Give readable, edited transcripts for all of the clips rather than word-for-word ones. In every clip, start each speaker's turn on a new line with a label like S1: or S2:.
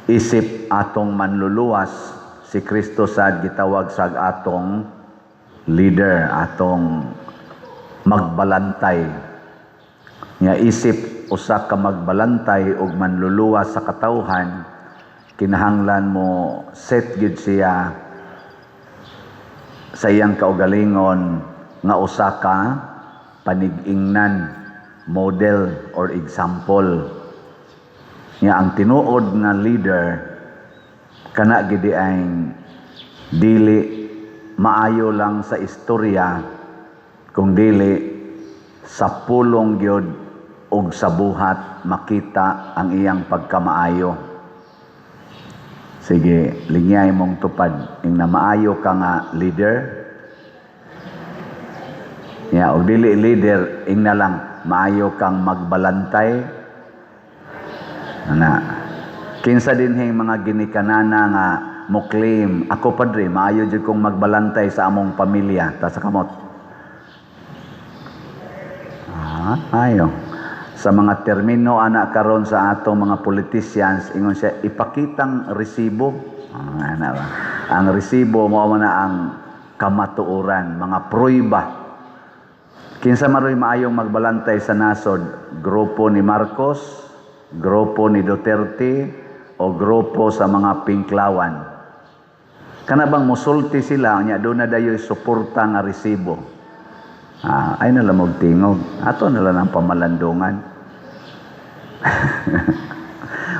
S1: Isip atong manluluwas, si Kristo sad gitawag sa atong leader, atong magbalantay. Nga isip usa ka magbalantay ug manluluwas sa katawhan, kinahanglan mo set gid siya sa iyang kaugalingon nga usa ka panig-ingnan, model or example. Nga ang tinuod nga leader kana gidi ay dili maayo lang sa istorya, kung dili sa pulong gyud ug sa buhat makita ang iyang pagkamaayo. Sige, lingyay mong tupad. Ing na maayo ka nga leader. Ya, og dili leader, ing na lang maayo kang magbalantay. Ana. Kinsa dinhing mga ginikanana nga mo claim, "Ako, padre, maayo jud kong magbalantay sa among pamilya"? Taas kamot. Ah, ayo. Sa mga termino ana karon sa atong mga politicians, ingon siya, "Ipakitang resibo." Ah, ana ba? Ang resibo mao man na ang kamatuoran, mga pruiba. Kinsa maroy maayong magbalantay sa nasod? Grupo ni Marcos, grupo ni Duterte, o grupo sa mga Pinklawan? Kana bang musulti sila nya doon na dayoy suporta nga resibo? Ah, ay na lang og tingog. Ato na lang ang pamalandungan.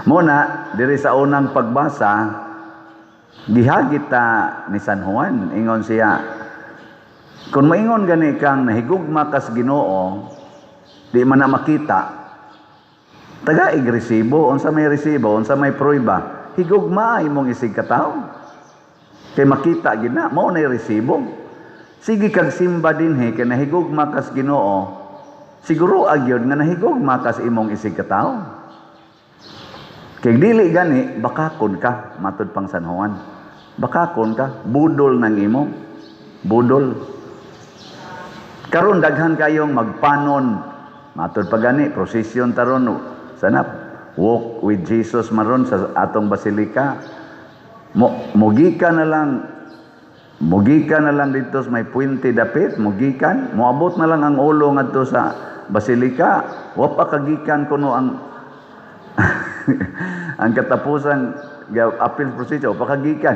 S1: Muna, diri sa unang pagbasa, gihagit ta ni San Juan. Ingon siya, kung maingon gani kang nahigugma kas Ginoo, di man na makita. Tagaig resibo, unsa may resibo, unsa may pruiba, higugma imong isig katawo. Kay makita gid na, mao na resibo. Sige kag simba dinhi kay nahigugma kas Ginoo, siguro agyod nga nahigugma kas imong isig katawo. Kay dili gani, bakakon ka, matud pang San Juan. Bakakon ka, budol ng imo. Budol. Karon daghan kayong magpanon. Matud pa gani, prosesyon taron sana, Walk with Jesus maron sa atong basilika. Mo mugika na lang, mugika na lang dito sa may puente dapit, mugikan, moabot na lang ang ulo ngadto sa basilika. Wa pa kagikan kuno ang katapusan apil procedure, pa kagikan.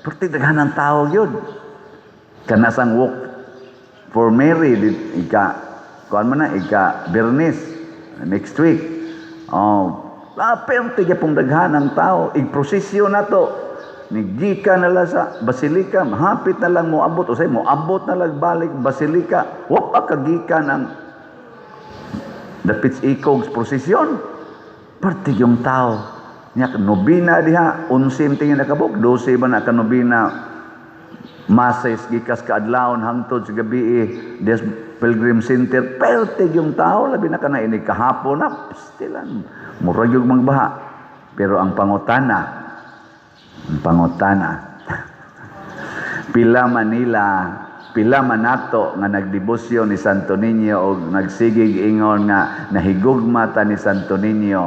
S1: Perti daghan ang tao gyud. Kana sang Walk for Mary di, ika kuan man na, ika Biyernes next week. Oh, perti gyapong daghan ang tao. Igprosesyon na to. Nigika na lang sa basilika, hapit na lang moabot, usay moabot na lang balik basilika. Wa pa kagikan ang dapit ikog prosesyon. Parte yung tao. Nya nobina diha, 11 tingin nakabuk, 12 ba na ka nobina masses gikas kaadlawon hangtod sa gabi des Pilgrim Center, perte yung tao, labi na kana ini kahapon na stilan murag yung magbaha. Pero ang pangutana, pila Manila, pila man nato nga nagdebosyon ni Santo Niño og nagsigig ingon nga nahigugma ta ni Santo Niño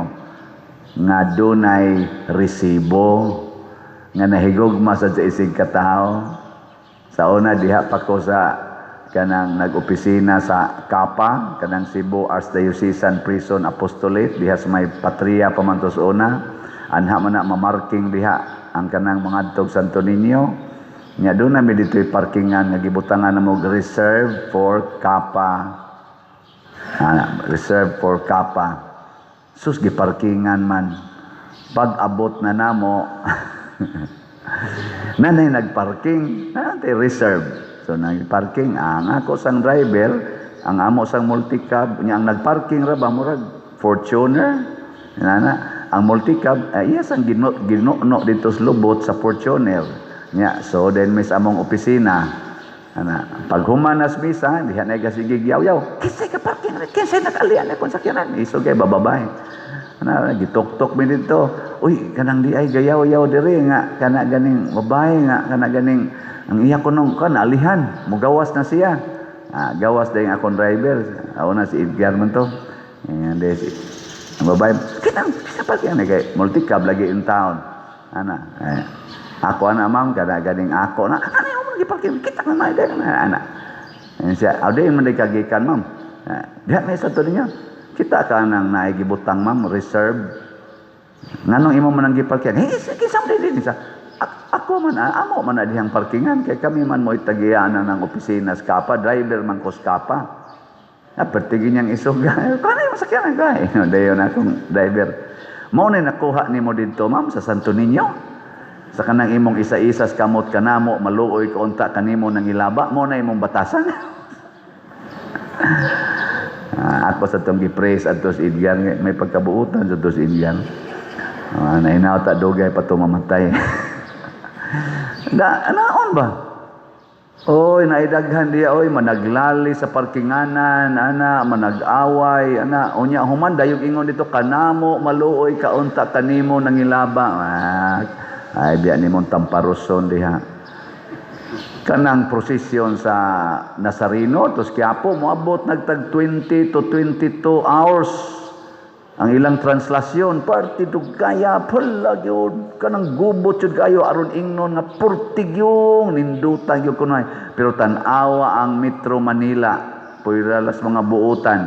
S1: nga dunay resibo nga nahigugma sa isig katawo? Sa una diha pa ko sa kanang nag-opisina sa Kapa, kanang Cebu Archdiocesan Prison Apostolate, diha sa may Patria pa man to sa una. Anha man na mamarking diha ang kanang mga adtog Santo Niño. Nya doon na mi dito'y parkingan nga gibutangan na mo "Reserve for Kapa." Ah, "Reserve for Kapa." Sus, giparkingan man. Pag abot na namo, nanay nagparking, nanay reserve. So nagparking ang ako sang driver, ang amo sang multicab, nya ang nagparking ra ba murag Fortuner. Nana, ang multicab iya sang gino ginuno dito sa lubot sa Fortuner. Nya so then mis among opisina. Ana, pag humanas misa, diha na kasige yaw-yaw. "Kinsay ka parking, kinsay nakalian akong sakyanan?" Isog kay bababay. Ana, gituktok mi dito. "Uy, kanang di ay gayaw-yaw diri nga kana ganing babae nga kana ganing ang iya kunong kan alihan, mugawas na siya." Ah, gawas dayon akong driver. Ako na si Edgar man to. Ayan, si Ang babae, kita, kita parking ni kay multicab lagi in town. Ana, eh, ako ana, ma'am, kada ganing ako na. Ano yung mga parking? Kita na na, ana. Yan siya, aw di man di kagikan, ma'am. Eh, diha may sa to niya. Kita ka nang naigibutang, ma'am, reserve. Nganong imo man ang giparkingan? Hey, kinsa man din siya. Ako man, amo man na dihang parkingan kay kami man mo itagiyaan ng opisina sa Kapa, driver man ko sa Kapa. Ah, pertigi niyang isuga. Kano yung masakyan ka? Dayon akong driver. Mao na nakuha nimo didto, ma'am, sa Santo Niño. Sa kanang imong isa-isa sa kamot kanamo, maluoy kaunta kanimo nang ilaba, mo na imong batasan. Ah, ako sa tong gi-praise adto sa Edgar, may pagkabuutan sa to sa Edgar. Ah, nainaw ta dugay pa to mamatay. Da, naon ba? Oy, naidaghan diya, oy, managlali sa parkinganan, ana, manag-away, ana, unya human dayog ingon dito kanamo maluoy kaunta kanimo nangilaba. Ah, ay biya nimong tamparuson diha. Kanang prosesyon sa Nazareno tos Quiapo moabot nagtag 20 to 22 hours ang ilang translasyon. Parte dugaya pala gyud, kanang gubot jud kayo aron ingnon nga purtigyong nindutan gyud kunoy, pero tan-awa ang Metro Manila, puwera las mga buutan,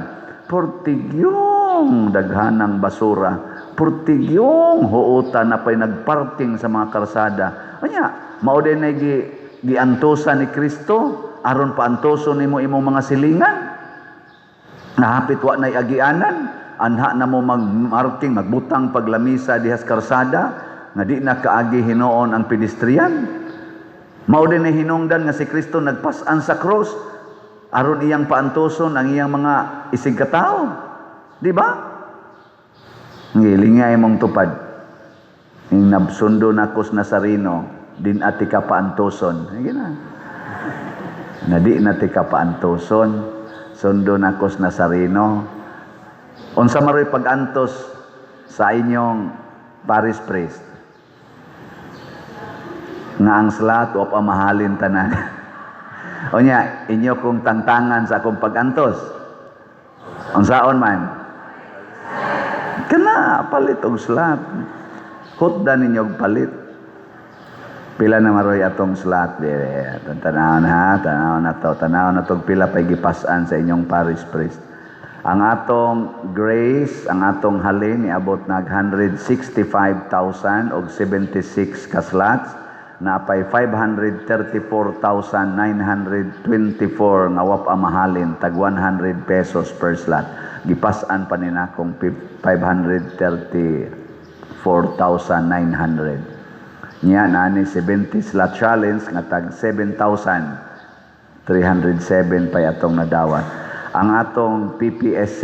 S1: purtigyong daghanang basura, purtigyong huotan na pay nagparking sa mga karsada. Unya mao din na gi giantosan ni Kristo aron paantoson nimo imong mga silingan. Nahapit wa nay agianan, anha na mo magmarking, magbutang paglamisa dihas karsada nga di na kaagi hinuon ang pedestrian. Mao din na hinungdan nga si Kristo nagpas-an sa cross aron iyang paantoson ang iyang mga isig katao, di ba? Ngilingay mong tupad. Ing nabsundo na kos Nazareno, din ati ka paantoson. Sige na. Na di na ti ka paantoson. Sundo na kos Nazareno. Unsa maroy pag-antos sa inyong parish priest? Nga ang slot o pamahalin tanan. Unya, inyo kong tangtangan sa akong pag-antos. Unsaon man? Kana palit og slot. Hutda ninyo og palit. Pila na maroy atong slot dire. Tanaw na ha, tanaw na to, tanaw na to pila pay gipas-an sa inyong parish priest. Ang atong grace, ang atong halin niabot nag 165,000 og 76 ka slots, napay 534,924 nga wa pa mahalin, tag 100 pesos per slot. Gipas-an pa ni nakong 534,900. Nya naani 70 slot challenge nga tag 7,307 pay atong nadawat. Ang atong PPSC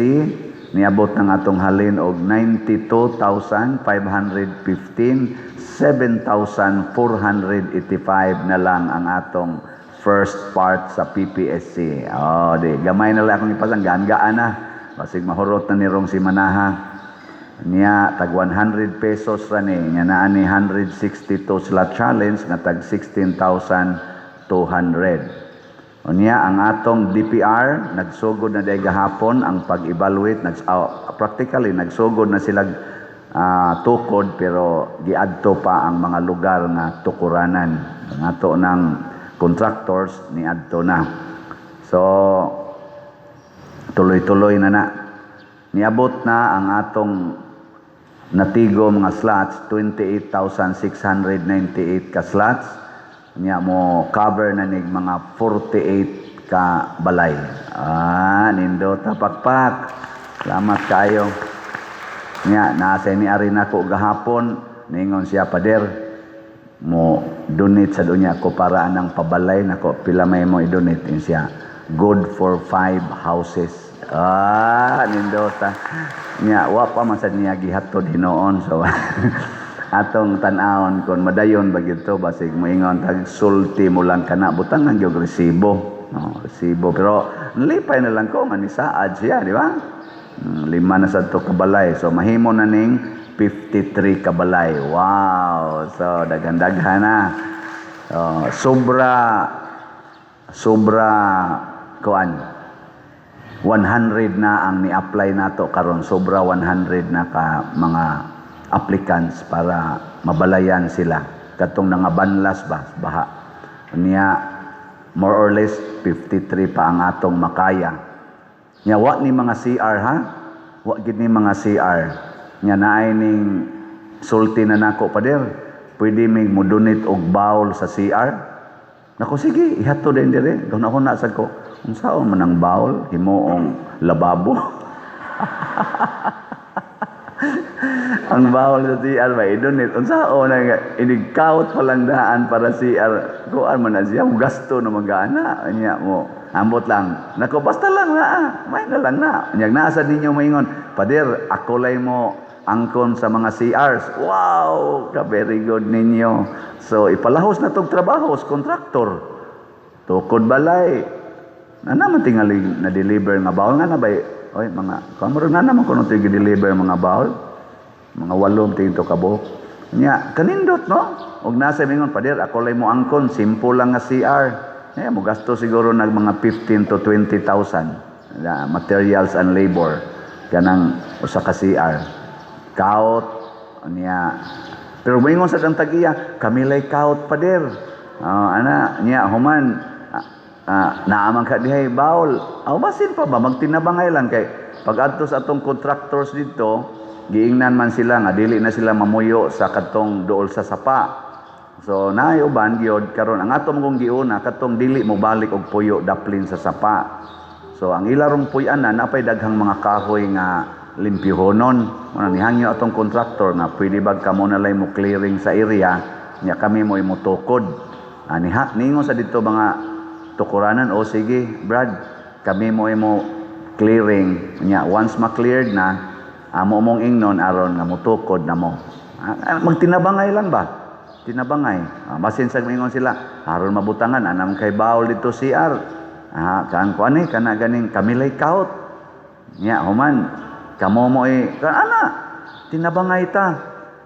S1: niabot ng atong halin og 92,515, 7,485 na lang ang atong first part sa PPSC. Oh, di gamay na lang akong ipasang gaan-gaan na. Basig mahurot na ni rong si Manaha. Niya tag 100 pesos ra ni, nya naa ni 162 slot challenge nga tag 16,200. Unya ang atong DPR nagsugod na day gahapon ang pag-evaluate, practically nagsugod na sila tukod, pero giadto pa ang mga lugar nga tukuranan. Ang ato ng contractors niadto na. So tuloy-tuloy na na. Niabot na ang atong natigo mga slots, 28,698 ka slots. Nya mo cover na nig mga 48 ka balay. Ah, nindo tapakpak. Salamat kayo. Nya nasa ni ari nako gahapon, ningon siya, "Pader, mo donate sa dunya ko para anang pabalay nako." "Pila may mo i-donate?" In siya, "Good for five houses." Ah, nindota. Nya wa pa man sad niya gihatod hinuon, so atong tan-awon kon madayon ba gyud to. Basig moingon tag sulti mo lang kana, butangan gyud resibo, no, resibo. Pero nalipay na lang ko nga nisaad siya, di ba? Lima na sad to kabalay, so mahimo na ning 53 kabalay. Wow, so daghan-daghan na. So, sobra sobra kuan. 100 na ang ni-apply nato karon, sobra 100 na ka mga applicants para mabalayan sila katong nangabanlas ba baha. Niya more or less 53 pa ang atong makaya. Nya wa ni mga CR ha, wa gid ni mga CR. Nya naay ning sulti na nako, "Pader, pwede mig mo donate og bowl sa CR?" Nako, "Sige, ihatod din dire." Guna sad ko, unsaon man ang bowl, himuong lababo? Ang bowl sa CR ba i-donate? Unsaon na nga inig kaut pa lang daan para CR, kuan man na siya, gasto na magana nya mo. Ambot lang. Nako, basta lang na, ah. May na lang na. Nya nasa ninyo maingon, "Pader, ako lay mo angkon sa mga CRs." Wow, ka very good ninyo. So ipalahos na tog trabaho sa kontraktor. Tukod balay. Na naman tingali na deliver nga bowl nga na bay. Oy, mga kamuro na naman kuno to'y deliver mga bowl. Mga 8 tingto ka buhok. Nya kanindot, no? Og nasa mingon, "Pader, ako lay mo angkon, simple lang nga CR." Eh, mo gasto siguro nag mga 15 to 20,000 na materials and labor kanang usa ka CR. Kaut niya. Pero moingon sa kang tag-iya, "Kami lay kaut, pader." Oh, ana niya human naaman ka dihay bowl. Aw, basin pa ba magtinabangay lang kay pag adto sa atong contractors dito, giingnan man sila nga dili na sila mamuyo sa katong duol sa sapa. So naay uban gyud karon ang ato mong giuna katong dili mo balik og puyo daplin sa sapa. So ang ilarong puy-anan, napay daghang mga kahoy nga limpyohonon. Muna nihangyo atong contractor nga pwede ba kamo na lay mo clearing sa area nya kami mo imutukod. Ani ha, ningon sa dito mga tukuranan, "O sige, Brad, kami mo imo clearing nya once ma-cleared na amo mong ingnon aron nga mutukod na mo." Magtinabangay lang ba? Tinabangay. Basin sa mingon sila, aron mabutangan anam kay bowl dito CR. Kaan ko ani kana ganing kamilay kaut. Nya human kamo mo eh ana tinabangay ta.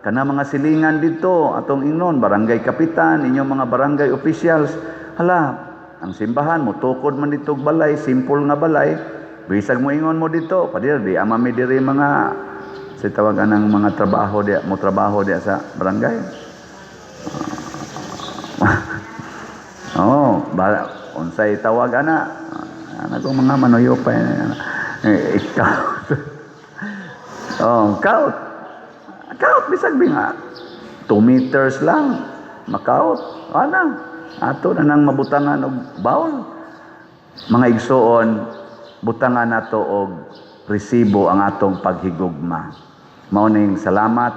S1: Kana mga silingan dito atong ingnon barangay kapitan, inyong mga barangay officials. Hala, ang simbahan mo tukod man dito og balay, simple nga balay. Bisag mo ingon mo dito, "Pader, di ama mi diri mga sa tawagan ng mga trabaho di mo trabaho di sa barangay." Oh, ba unsay tawag ana? Ana ko mga manuyo pa eh, ikaw. Oh, kaut. Kaut bisag bi nga 2 meters lang makaut. Ana, ato na nang mabutangan og bowl. Mga igsuon, butangan nato og resibo ang atong paghigugma. Mao ning salamat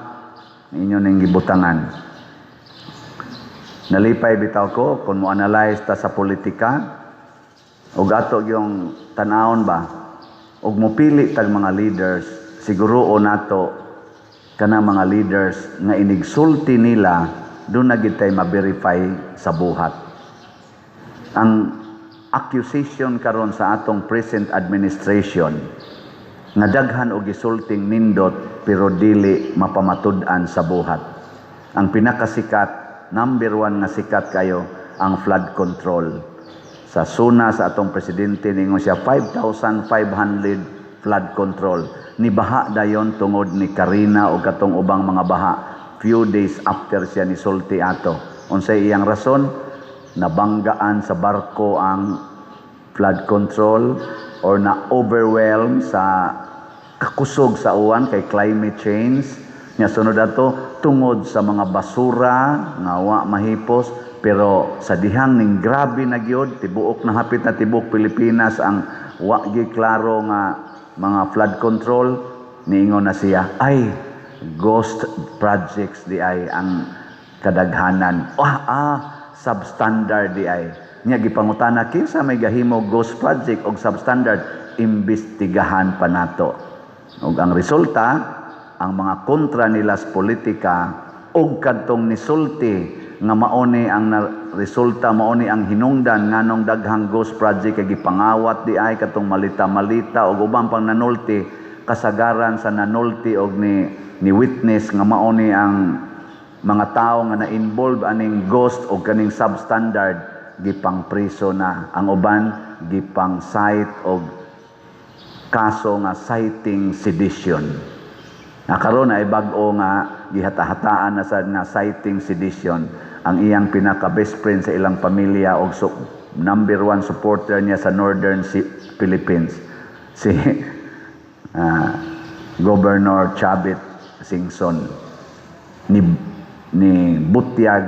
S1: inyo ning gibutangan. Nalipay bitaw ko kung mo analyze ta sa politika ug ato yung tanawon ba ug mopili tag mga leaders, siguro nato kana mga leaders nga inigsulti nila doon na gid tay ma-verify sa buhat. Ang accusation karon sa atong present administration nga daghan og gisulting nindot pero dili mapamatud-an sa buhat. Ang pinakasikat, number one nga sikat kayo, ang flood control. Sa SONA sa atong presidente, ningon siya 5,500 flood control. Ni baha dayon tungod ni Karina o katong ubang mga baha few days after siya ni sulti ato. Unsay iyang rason? Nabanggaan sa barko ang flood control or na overwhelm sa kakusog sa uwan kay climate change. Nya sunod ato, tungod sa mga basura nga wa mahipos. Pero sa dihang ning grabe na gyud, tibuok na, hapit na tibuok Pilipinas ang wa gi klaro nga mga flood control, niingon na siya, ay, ghost projects di ay ang kadaghanan, substandard di ay. Nya gipangutana kinsa may gahimo ghost project og substandard, imbestigahan pa nato. Ug ang resulta, ang mga kontra nila sa politika og kadtong nisulti nga mauni ang na, resulta, mauni ang hinungdan nganong daghang ghost project kay gipangawat di ay katong malita-malita og uban pang nanulti, kasagaran sa nanulti og ni witness nga mauni ang mga tao nga na-involve aning ghost o kaning substandard, gipang priso na ang uban, gipang cite og kaso nga citing sedition. Na karon ay bag-o nga gihata-hataan na sa nga citing sedition ang iyang pinaka best friend sa ilang pamilya og number one supporter niya sa Northern Philippines, si Governor Chavit Singson, ni butyag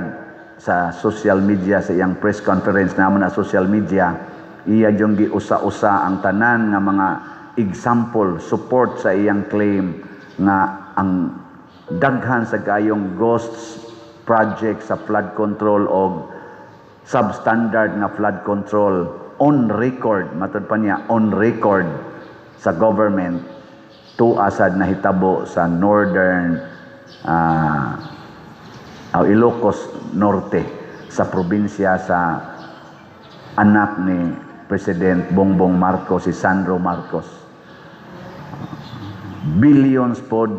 S1: sa social media sa iyang press conference naman na social media, iya yung giusa-usa ang tanan nga mga example support sa iyang claim nga ang daghan sa kayong ghosts project sa flood control og substandard nga flood control on record, matud pa niya, on record sa government tuwa sad nahitabo sa northern Ilocos Norte, sa probinsya sa anak ni President Bongbong Marcos, si Sandro Marcos. Billions pod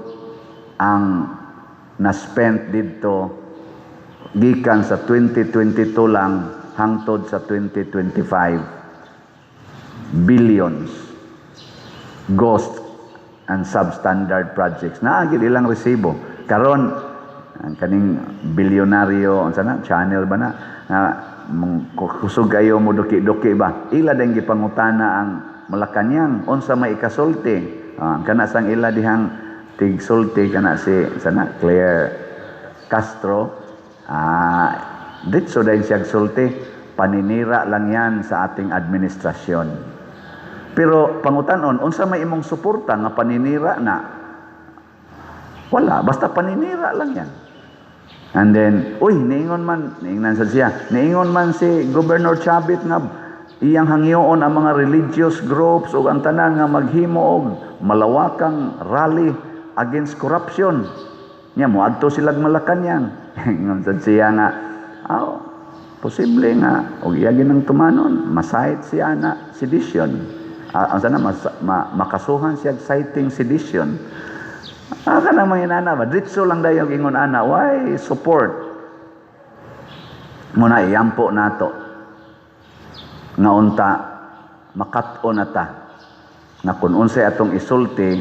S1: ang na-spent didto gikan sa 2022 lang hangtod sa 2025. Billions, ghost and substandard projects. Naa gyud ilang resibo. Karon ang kaning bilyonaryo, unsa na, channel ba na, na kusog kayo mo duki-duki ba, ila din gipangutana ang Malacañang unsa may ikasulti. Ah, kana sang ila dihang tigsulti, kana si sana Claire Castro, ditso din siya sulti, paninira lang yan sa ating administrasyon. Pero pangutanon, unsa may imong suporta nga paninira na? Wala, basta paninira lang yan. And then, uy, niingon man, niingnan sa siya, niingon man si Governor Chavit nga iyang hangyoon ang mga religious groups o ang tanan nga maghimo og malawakang rally against corruption. Nya mo adto silag Malacañang. Ingon sad siya nga, aw, posible nga og iya ginang tumanon, ma-cite siya na sedition. Ah, ang sana makasuhan siya citing sedition. Ah, kanang mga inana ba? Diretso lang dayon ingon ana, why support? Muna iyampo nato nga unta makat-on na ta nga kung unsay atong isulti,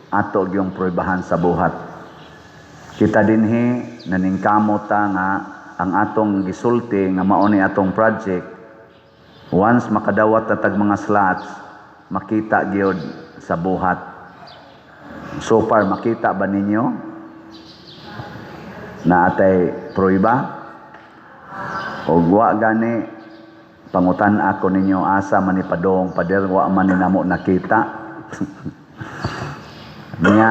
S1: ato gyung pruebahan sa buhat. Kita dinhi naningkamot ta nga ang atong gisulti nga mao ni atong project, once makadawat na tag mga slots, makita gyud sa buhat. So far, makita ba ninyo na atay prueba? O wa gani, pangutan ako ninyo, asa man ni padong pader, wa man ni namo nakita. Nya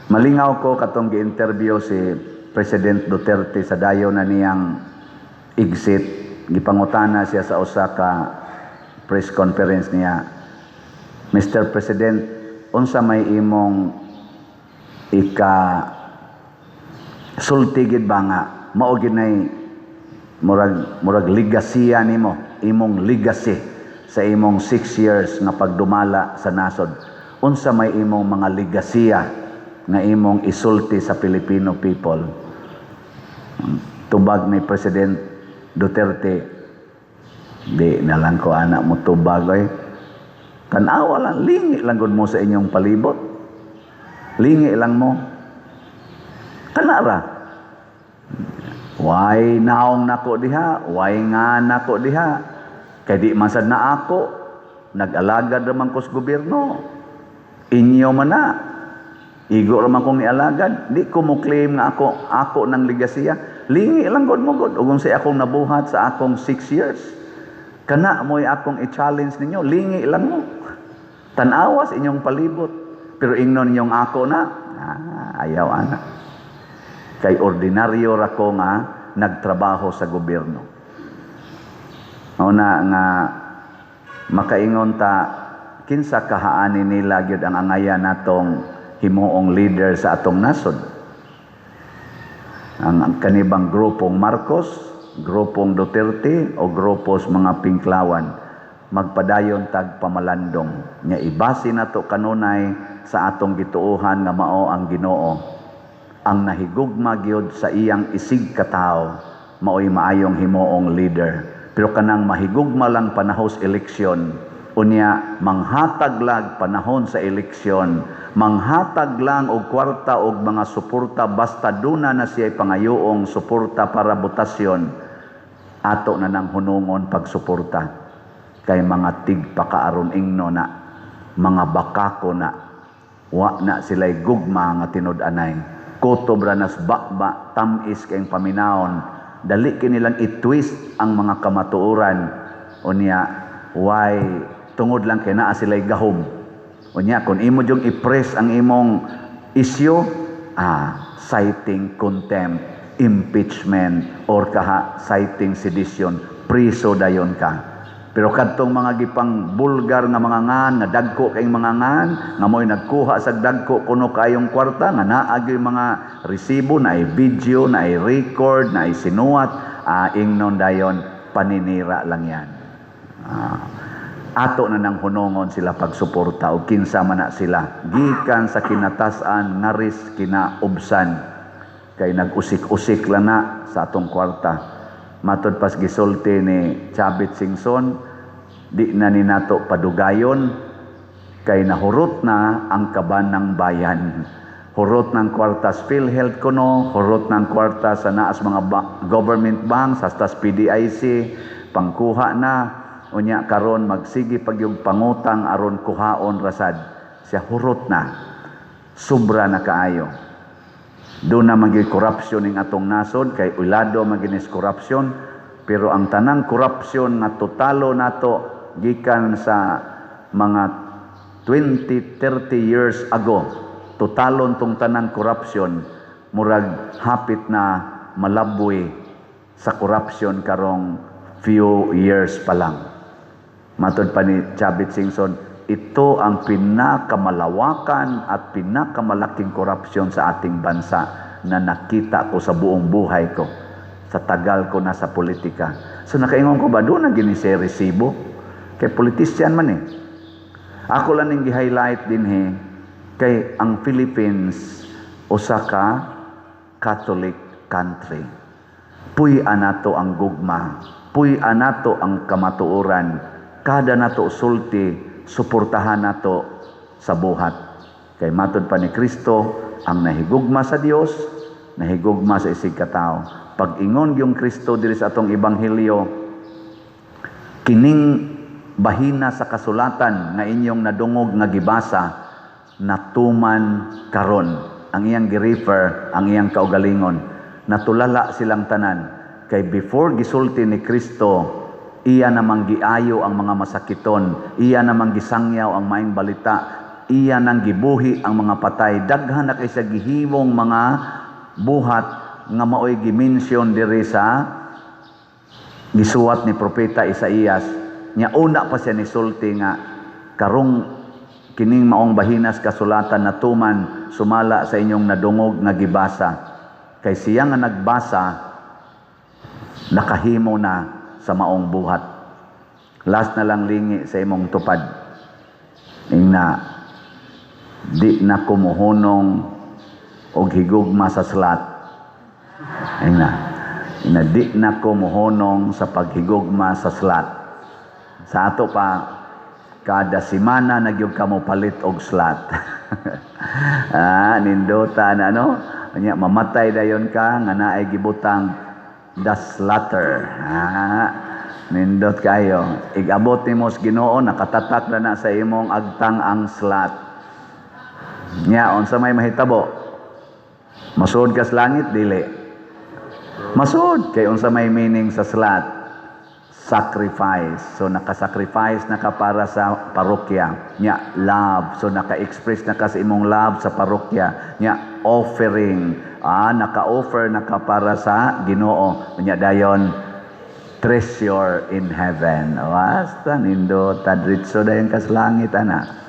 S1: malingaw ko katong gi-interview si President Duterte sa dayon na niyang exit. Gipangutana siya sa usa ka press conference niya, "Mr. President, unsa may imong ika sulti gid ba nga mao gid nay murag legacy nimo, imong legacy sa imong 6 years nga pagdumala sa nasod? Unsa may imong mga legasiya nga imong isulti sa Filipino people?" Tubag ni President Duterte, "Di na lang ko anak mo tubag oy. Tanawa lang, lingi lang gud mo sa inyong palibot. Lingi lang mo. Kanara. Way naong nako diha, way nga nako diha. Kay di man sad na ako, nag-alagad raman ko sa gobyerno. Inyo man na. Igo raman kong nialagad. Di ko mo claim nga ako ng legasiya. Lingi lang gud mo gud. Ug unsay akong nabuhat sa akong 6 years. Kana mo'y akong i-challenge ninyo. Lingi lang mo. Tanawas inyong palibot. Pero ingnon ninyong ako na, ah, ayaw ana. Kay ordinaryo ra ko nga nagtrabaho sa gobyerno." Mao na nga makaingon ta, kinsa kahaani nila gyud ang angayan natong himuong leader sa atong nasod? Ang kanibang grupong Marcos, grupong Duterte o grupos mga Pinklawan? Magpadayon tag pamalandong nya ibase nato kanunay sa atong gituohan nga mao ang Ginoo. Ang nahigugma gyud sa iyang isig katawo, maoy maayong himuong leader. Pero kanang mahigugma lang panahos eleksyon, Unya manghatag lang panahon sa eleksyon, manghatag lang og kwarta og mga suporta basta duna na siya pangayoong suporta para botasyon, ato na nang hunungon pagsuporta kay mga tigpakaaron ingno na, mga bakako na, wa na sila'y gugma nga tinud-anay. Kutob ra nas baba, tamis kayong paminawon, dali kinilang i-twist ang mga kamatuoran. Unya why? Tungod lang kay naa sila'y gahom. Unya kung imo jung i-press ang imong issue, citing contempt, impeachment, or kaha citing sedition, priso dayon ka. Pero kadtong mga gipang bulgar nga mga ngan, nga dagko kayong mga ngan, nga mo'y nagkuha sa dagko kuno kayong kwarta, nga naa gyud mga resibo, naay video, naay record, naay sinuwat, ingnon dayon, paninira lang yan. Ato na nang hunongon sila pagsuporta o kinsa man na sila gikan sa kinatas-an ngaris kinaubsan, kay nag-usik-usik lang na sa atong kwarta. Matod pas gisulti ni Chavit Singson, di na ni nato padugayon kay nahurot na ang kaban ng bayan. Hurot ng kwarta sa PhilHealth kuno, hurot ng kwarta sa naas mga government banks, hasta sa PDIC, pangkuha na. Unya karon magsige pag yung pangutang aron kuhaon rasad. Siya hurot na. Sobra na kaayo. Doon na maging corruption ning atong nasod kay ulado maginis corruption, pero ang tanang corruption nga totalo nato gikan sa mga 20, 30 years ago, totalon tong tanang corruption, murag hapit na malaboy sa corruption karong few years pa lang. Matod pa ni Chavit Singson, ito ang pinakamalawakan at pinakamalaking korupsyon sa ating bansa na nakita ko sa buong buhay ko. Sa tagal ko na sa politika. So nakaingon ko ba, doon na gini siya resibo? Kay politician man eh. Ako lang ning gi-highlight din he, kay ang Philippines usa ka Catholic country. Puy-an nato ang gugma, puy-an nato ang kamatuoran, kada nato sulti, suportahan nato sa buhat. Kay matod pa ni Kristo, ang nahigugma sa Dios, nahigugma sa isig katao. Pag-ingon yung Kristo diri sa atong ebanghelyo, kining bahina sa kasulatan nga inyong nadungog nga gibasa, natuman karon. Ang iyang gi-refer, ang iyang kaugalingon. Natulala silang tanan. Kay before gisulti ni Kristo, iya namang giayo ang mga masakiton, iya namang gisangyaw ang maayong balita, iya nang gibuhi ang mga patay. Daghan na kay siya gihimong mga buhat nga maoy gi-mention diri sa gisuwat ni Propeta Isaías. Nya una pa siya nisulti nga karong kining maong bahinas kasulatan natuman sumala sa inyong nadungog nga gibasa. Kay siya nga nagbasa, nakahimo na sa maong buhat. Last na lang, lingi sa imong tupad. Ingna, di na ko mohunong og higugma sa slut. Ingna, ingna, di na ko mohunong sa paghigugma sa slut. Sa ato pa, kada semana na gyud ka mo palit og slut. Nindota na, no? Nya mamatay dayon ka nga naay gibutang "The Slatter". Nindot kayo. Igabot nimo sa Ginoo, nakatatak na na sa imong agtang ang slut. Nya unsa may mahitabo? Masuod ka sa langit, dili? Masuod kay unsa may meaning sa slut? Sacrifice. So nakasacrifice na ka para sa parokya. Nya love. So naka-express na ka sa imong love sa parokya. Nya offering. Naka-offer na ka para sa Ginoo. Nya dayon treasure in heaven. Basta nindot, tadritso dayon ka sa langit ana.